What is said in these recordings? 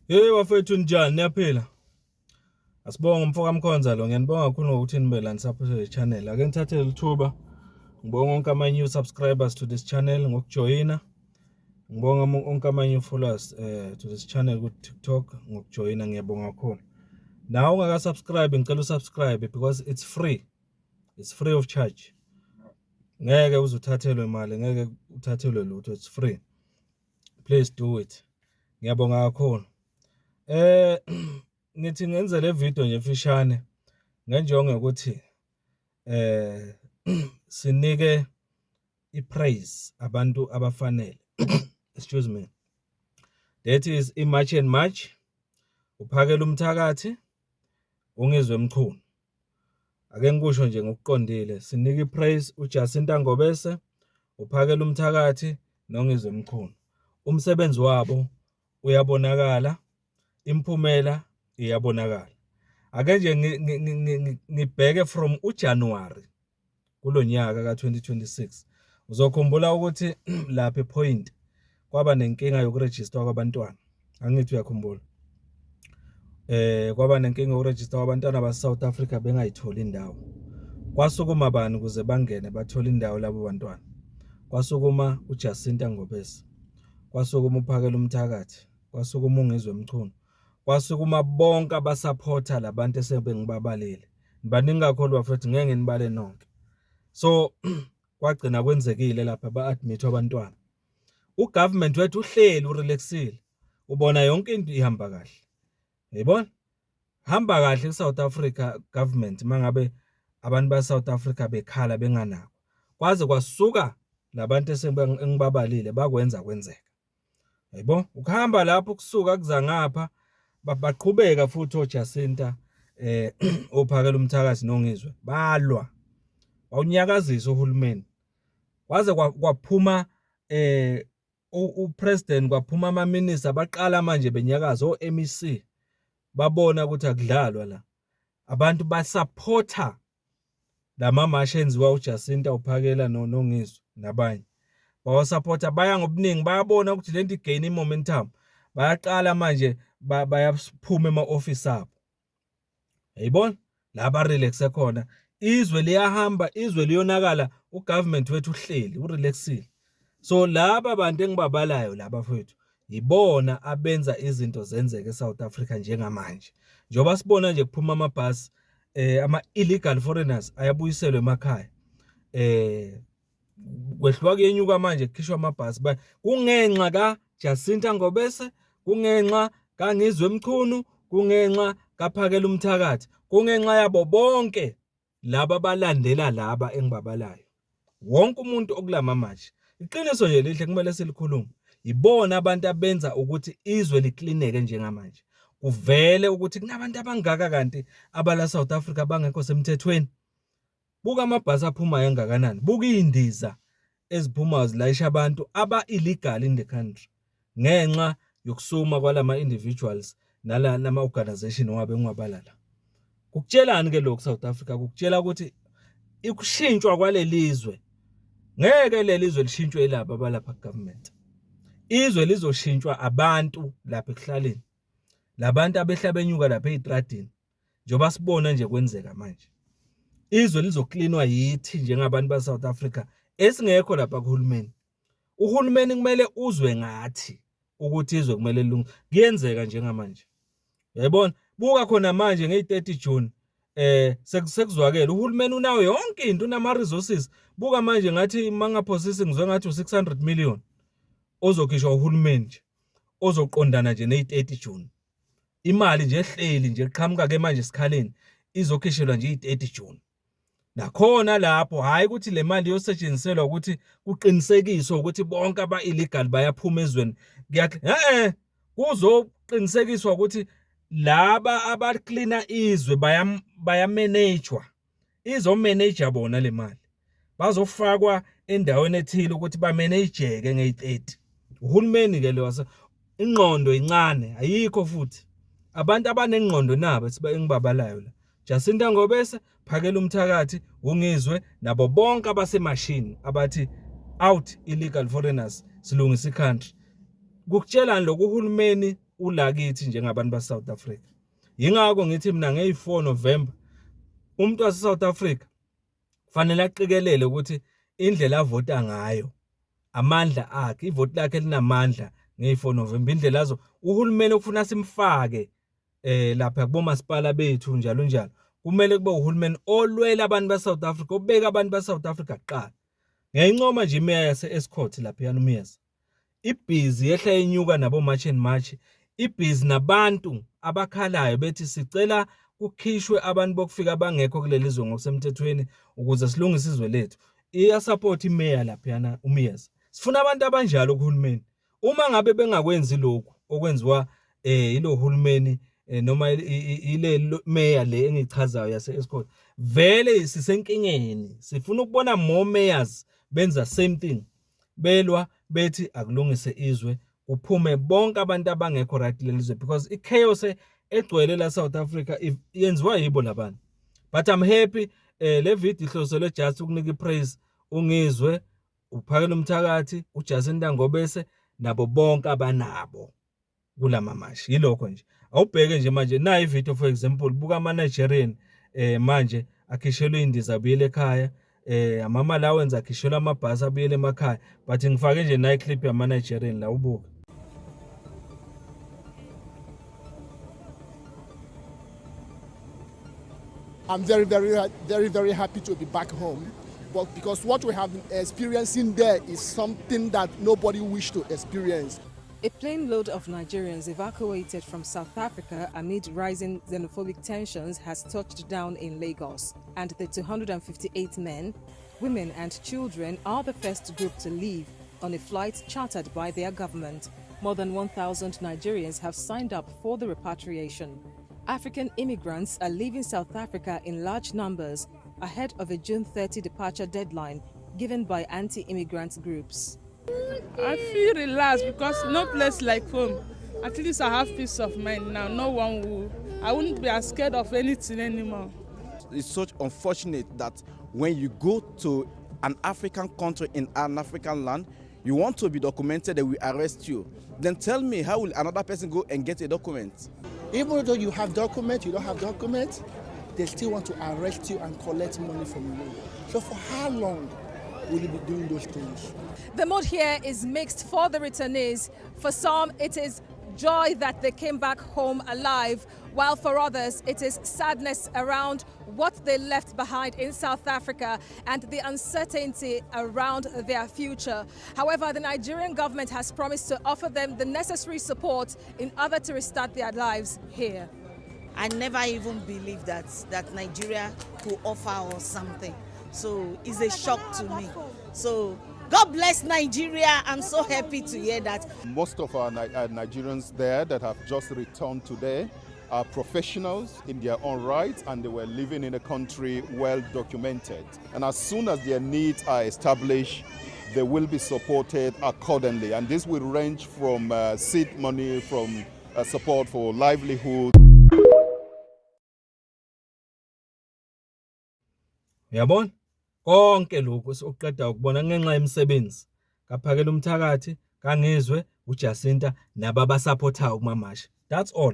Hey bafethu, njani, niyaphila? Asibonge umfoka Mkhonza lo, ngiyanibonga kakhulu ngokuthi nibe la ni-support le channel. Ake ngithathe leli thuba ngibonga wonke ama new subscribers to this channel ngokujoyina. Ngibonga onke ama new followers to this channel ku TikTok ngokujoyina, ngiyabonga kakhulu. Nawe ungaka subscribe, ngicela usubscribe because it's free. It's free of charge. Ngeke uzuthathelwe imali, ngeke uthathelwe lutho, it's free. Please do it. Ngiyabonga kakhulu. Ngithi ngenze le video nje mfishane ngenjongo yokuthi sinike ipraise abantu abafanele. Excuse me. That is iMarch and March. Uphakela umthakathi, uNgizwe Mchunu. Ake ngikusho nje ngokuqondile, sinika ipraise uJacinta Ngobese, uphakela umthakathi noNgizwe Mchunu. Umsebenzi wabo uyabonakala, imphumela iyabonakala. Ake nje ngibheke from uJanuary kulonyaka ka2026. Uzokhumbula ukuthi lapha ePoint kwaba nenkinga yokurejistwa kwabantwana. Angithi uyakhumbula? Kwaba nenkinga yokurejista kwabantwana base South Africa bengayitholi indawo. Kwasukuma bani ukuze bangene bathole indawo labo bantwana? Kwasukuma uJacinta Ngobese. Kwasukuma uphakela umthakathi, kwasukuma uNgizwe Mchunu. Kwasukuma bonke abasupporta labantu esebengibabalile. Baningi kakhulu bafethu, ngeke nginibale nonke. So kwagcina kwenzekile lapha ba-admit abantwana. Ugovernment wethu uhleli urelaxile. Ubona yonke into ihamba kahle. Yayibona? Hamba kahle ku-South Africa government mangabe abantu ba South Africa bekhala benganako. Kwaze kwasuka labantu esengibabalile bakwenza kwenzeka. Yayibona? Ukuhamba lapho kusuka kuza ngapha, baqhubeka futhi oJacinta, ophakela umthakathi noNgizwe, balwa. Wawunyakazisa uhulumeni. Kwaze kwaphuma upresident, kwaphuma ama minister, baqala manje benyakaza o-MEC, babona ukuthi akudlalwa la. Abantu basupporta lama mashi enziwa uJacinta, uphakela noNgizwe nabanye. Bawasupporta, baya ngobuningi, bayabona ukuthi lento igain momentum. Bayaqala manje bayaphuma ema office abo. Yayibona? La ba relax khona. Izwe liyahamba, izwe liyonakala, ugovernment wethu uhleli, urelaxile. So laba bantu engibabalayo laba mfethu, yibona abenza izinto zenzeke eSouth Africa njengamanje. Njengoba sibona nje kuphuma amabhasi, ama illegal foreigners ayabuyiselwa emakhaya. Kwehluka kuyenyuka manje kukhishwa amabhasi, kungenxa ka Jacinta Ngobese, kungenxa kaNgizwe Mchunu, kungenxa kaPhakela umthakathi, kungenxa yabo bonke laba abalandela laba engibabalayo. Wonke umuntu okulama march. Iqiniso nje lihle kumele silikhulume. Ibona abantu abenza ukuthi izwe liklineke njengamanje. Kuvele ukuthi kunabantu abangaka kanti abala South Africa bangekho semthethweni. Buka amabhasi aphumayo engakanani. Buka izindiza eziphumayo zilayisha abantu aba illegal in the country. Ngenxa yokusuma kwalama individuals nala nama organization wabe engiwabala la. Kukutshelani ke lokhu South Africa? Kukutshela ukuthi ukushintshwa kwalelizwe, ngeke leli zwe lishintshwe yilaba abalapha government. Izwe lizoshintshwa abantu lapha ekuhlaleni. Labantu abehla benyuka lapha ezitradini. Njengoba sibona nje kwenzeka manje. Izwe lizoklinwa yithi njengabantu ba South Africa esingekho lapha kuhulumeni. Uhulumeni kumele uzwe ngathi ukuthi izwe kumele lilunge. Kuyenzeka njengamanje. Uyayibona? Buka khona manje ngeyi-30 June sekuzwakele uhulumeni unayo yonke into, unama resources. Buka manje, ngathi mangaphosisi ngizwe ngathi u600 million ozokhishwa uhulumeni nje ozoqondana nje neyi-30 June. Imali nje ehleli nje eqhamuka ke manje esikhaleni izokhishelwa nje i-30 June. Nakhona lapho hayi ukuthi le mali iyosetshenziselwa ukuthi kuqinisekiswe ukuthi bonke aba illegal bayaphuma ezweni. Kuzoqinisekiswa ukuthi laba abaklina izwe bayamanagwa. Izomanage bona le mali. Bazofakwa endaweni ethile ukuthi bamanageke ngeyi-30. Uhulumeni ke lo, ingqondo incane ayikho futhi. Abantu abanengqondo nabo engibabalayo la. Jacinta Ngobese, Phakela umthakathi, uNgizwe nabo bonke abasemashini abathi out illegal foreigners, silungisa icountry. Kukutshelani lokhu? Uhulumeni ula kithi njengabantu ba South Africa. Yingakho ngithi mina ngeyi-4 November umuntu wase South Africa kufanele aqikelele ukuthi indlela avota ngayo amandla akhe, ivoti lakhe linamandla ngeyi-4 November, indlela azo uhulumeni okufuna simfake lapha kubomasipala bethu njalo njalo, kumele kube uhulumeni olwela abantu ba-South Africa, obeka abantu ba-South Africa kuqala. Ngiyayincoma nje imeya yase-Escort laphayana uMiyeza, ibhizi yehla yenyuka nabo March and March, ibhizi nabantu abakhalayo bethi sicela kukhishwe abantu bokufika abangekho kuleli zwe ngokusemthethweni ukuze silungise izwe lethu. Iyasupport imeya laphayana uMiyeza. Sifuna abantu abanjalo kuhulumeni. Uma ngabe bengakwenzi lokhu okwenziwa ilo hulumeni noma ile meya le engichazayo yase-Escort, vele sisenkingeni. Sifuna ukubona more mayors benza same thing, belwa bethi akulungise izwe, kuphume bonke abantu abangekho right kuleli zwe, because i-chaos egcwele la South Africa yenziwa yibo labantu. But I'm happy, le video ihloselwe just ukunika i-praise uNgizwe, uPhakela Umthakathi, uJacinta Ngobese nabo bonke abanabo kulama mashi. Yilokho nje. Awubheke nje manje nayi ivideo, for example, buka ama Nigerian manje akhishelwe indiza abuyele ekhaya, ama Malawians akhishelwe amabhasi abuyele emakhaya, but ngifake nje nayi clip yama Nigerian la, ubuke. I'm very, very, very, very happy to be back home. But because what we have been experiencing there is something that nobody wished to experience. A plane load of Nigerians evacuated from South Africa amid rising xenophobic tensions has touched down in Lagos. And the 258 men, women and children are the first group to leave on a flight chartered by their government. More than 1,000 Nigerians have signed up for the repatriation. African immigrants are leaving South Africa in large numbers ahead of a June 30 departure deadline given by anti-immigrant groups. I feel relaxed because no place like home. At least I have peace of mind now. No one will, I wouldn't be as scared of anything anymore. It's so unfortunate that when you go to an African country in an African land, you want to be documented, they will arrest you. Then tell me, how will another person go and get a document? Even though you have document, you don't have document, they still want to arrest you and collect money from you. So for how long will you be doing those things? The mood here is mixed for the returnees. For some, it is joy that they came back home alive, while for others, it is sadness around what they left behind in South Africa and the uncertainty around their future. However, the Nigerian government has promised to offer them the necessary support in order to restart their lives here. I never even believed that Nigeria could offer us something. So it's a shock to me. So God bless Nigeria. I'm so happy to hear that. Most of our Nigerians there that have just returned today are professionals in their own right, and they were living in a country well documented. And as soon as their needs are established, they will be supported accordingly. And this will range from seed money, from support for livelihood. Uyabona? Konke lokhu osuqeda ukubona ngenxa yemisebenzi kaPhakela Umthakathi, kaNgizwe, uJacinta nababasupportayo kumamashi. That's all.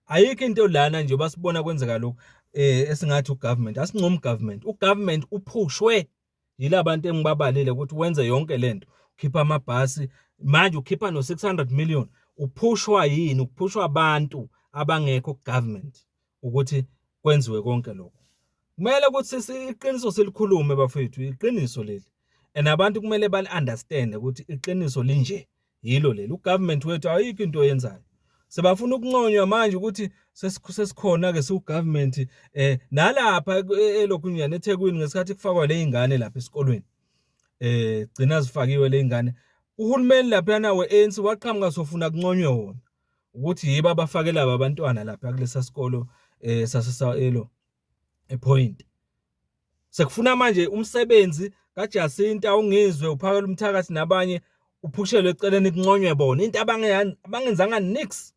Ayikho into lana nje basibona kwenzeka lokhu esingathi ugovernment, asincomi government. Ugovernment uphushwe yilabantu engibabalile ukuthi wenze yonke lento. Ukhipha amabhasi, manje ukhipha no 600 million. Uphushwa yini? Uphushwa abantu abangekho kugovernment ukuthi kwenziwe konke lokho. Kumele ukuthi iqiniso silikhulume bafethu, iqiniso leli. And abantu kumele bali understand ukuthi iqiniso linje, yilo leli. Ugovernment wethu ayikho into oyenzayo. Sebafuna ukunconywa manje ukuthi sesikhona ke siwugovernment, nalapha elokhu njani eThekwini ngesikhathi kufakwa le ingane lapha esikolweni. Gcina zifakiwe le ingane. Uhulumeni lapha we-ANC waqhamuka sofuna kunconywe wona ukuthi yibo abafakela abantwana lapha kulesa sikolo sasesa ePoint. Sekufuna manje umsebenzi kaJacinta, uNgizwe, uPhakela Umthakathi nabanye uphushelwe eceleni kunconywe bona into abangenzanga nix.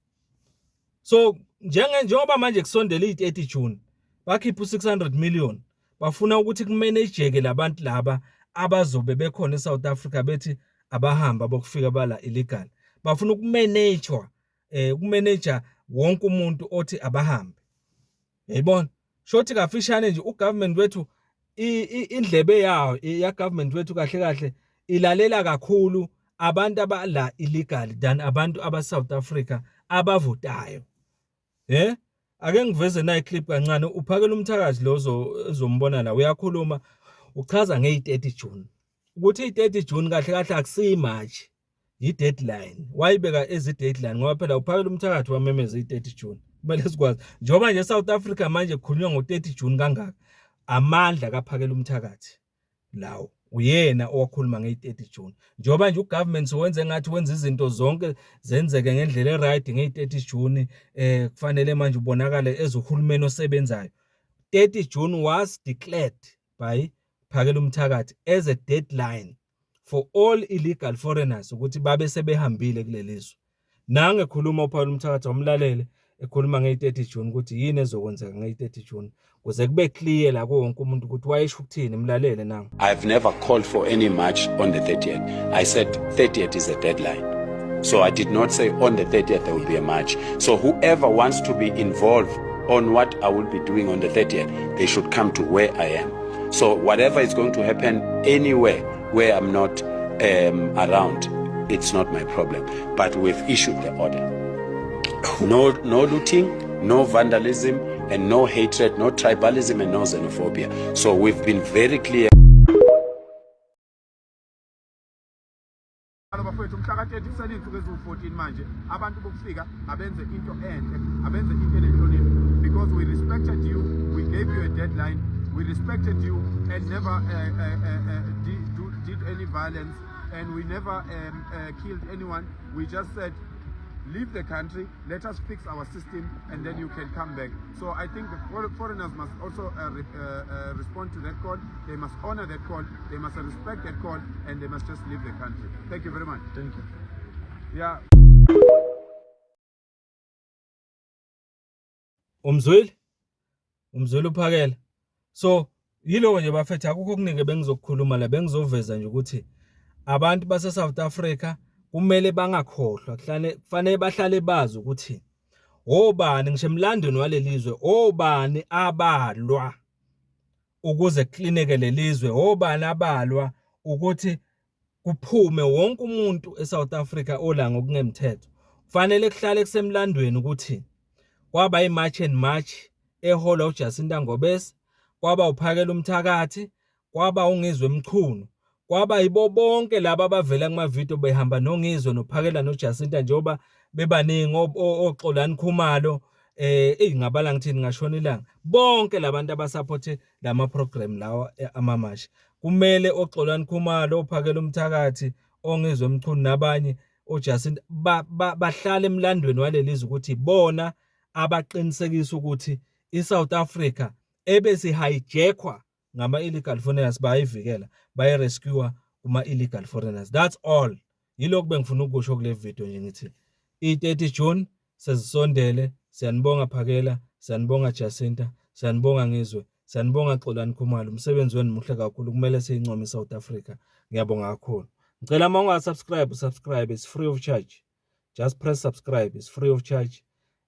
So njengoba manje kusondela i-30 June bakhipha u600 million, bafuna ukuthi kumanageke labantu laba abazobe bekhona eSouth Africa bethi abahamba bokufika bala illegal. Bafuna ukumanagwa. Ukumanage wonke umuntu othi abahambe. Yayibona? Shothi kafishane nje ugovernment wethu, indlebe yawo ya government wethu kahle kahle ilalela kakhulu abantu abala illegal than abantu aba South Africa abavotayo. Ake ngiveze nayi clip kancane, uPhakela umthakathi lo ozombona la, uyakhuluma, uchaza ngeyi-30 June ukuthi i-30 June kahle kahle akusiyi March, i-deadline. Wayibeka ezi deadline ngoba phela uPhakela umthakathi wamemeza i-30 June. Kumele sikwazi njengoba nje South Africa manje kukhulunywa ngo-30 June kangaka, amandla kaPhakela umthakathi lawo, uyena owakhuluma ngeyi-30 June. Njengoba nje ugovernment wenze ngathi wenza izinto zonke zenzeke ngendlela e-right ngeyi-30 June, kufanele manje ubonakale ezuhulumeni osebenzayo. 30 June was declared by Phakela umthakathi as a deadline for all illegal foreigners ukuthi babe sebehambile kuleli zwe. Nange ekhuluma uPhakela umthakathi, wamlalele ekhuluma ngeyi-30 June ukuthi yini ezokwenzeka ngeyi-30 June, kuze kube clear la kuwo wonke umuntu ukuthi wayesho ukuthini. Mlalele nangu. I've never called for any march on the 30th. I said 30th is a deadline. So I did not say on the 30th there will be a march. So whoever wants to be involved on what I will be doing on the 30th, they should come to where I am. So whatever is going to happen anywhere where I'm not around, it's not my problem. But we've issued the order. No, no looting, no vandalism, and no hatred, no tribalism, and no xenophobia. So we've been very clear. Bafowethu, mhla ka-30, kusele iy'nsuku eziwu-14 manje. Abantu bokufika abenze into enhle, abenze into enenhlonipho, because we respected you, we gave you a deadline, we respected you and never did any violence and we never killed anyone. We just said leave the country, let us fix our system, and then you can come back. So I think the foreigners must also respond to that call. They must honor that call, they must respect that call, and they must just leave the country. Thank you very much. Thank you. Yeah. Umzwile, umzwile uPhakela. So yiloko nje bafethu, akukho okuningi bengizokukhuluma la, bengizoveza nje ukuthi abantu base South Africa kumele bangakhohlwa, kuhlale kufanele bahlale bazi ukuthi obani ngisho emlandweni walelizwe, obani abalwa ukuze kuklineke lelizwe, obani abalwa ukuthi kuphume wonke umuntu eSouth Africa ola ngokungemthetho. Kufanele kuhlale kusemlandweni ukuthi kwaba iMarch and March eholwa uJacinta Ngobese, kwaba uPhakela umthakathi, kwaba uNgizwe Mchunu, kwaba yibo bonke laba abavela kuma-video behamba noNgizwe noPhakela noJacinta, njengoba bebaningi, oXolani Khumalo, eyi ngabala ngithini, ngashona ilanga. Bonke labantu abasupport lama program lawa, amamashi, kumele oXolani Khumalo, oPhakela umthakathi, oNgizwe Mchunu nabanye oJacinta bahlale emlandweni walelizwe ukuthi bona abaqinisekisa ukuthi iSouth Africa ebesi hijackwa ngama illegal foreigners bayivikela, bayirescue kuma illegal foreigners. That's all, yilokhu bengifuna ukusho kule video nje. Ngithi i-30 June sezisondele. Siyanibonga Phakela, siyanibonga Jacinta, siyanibonga Ngizwe, siyanibonga Xolani Khumalo, umsebenzi wenu muhle kakhulu, kumele siyincome iSouth Africa. Ngiyabonga kakhulu. Ngicela uma unga-subscribe, subscribe, it's free of charge. Just press subscribe, it's free of charge.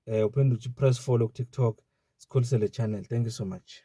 Uphinde uthi press follow ku TikTok, sikhulise le channel. Thank you so much.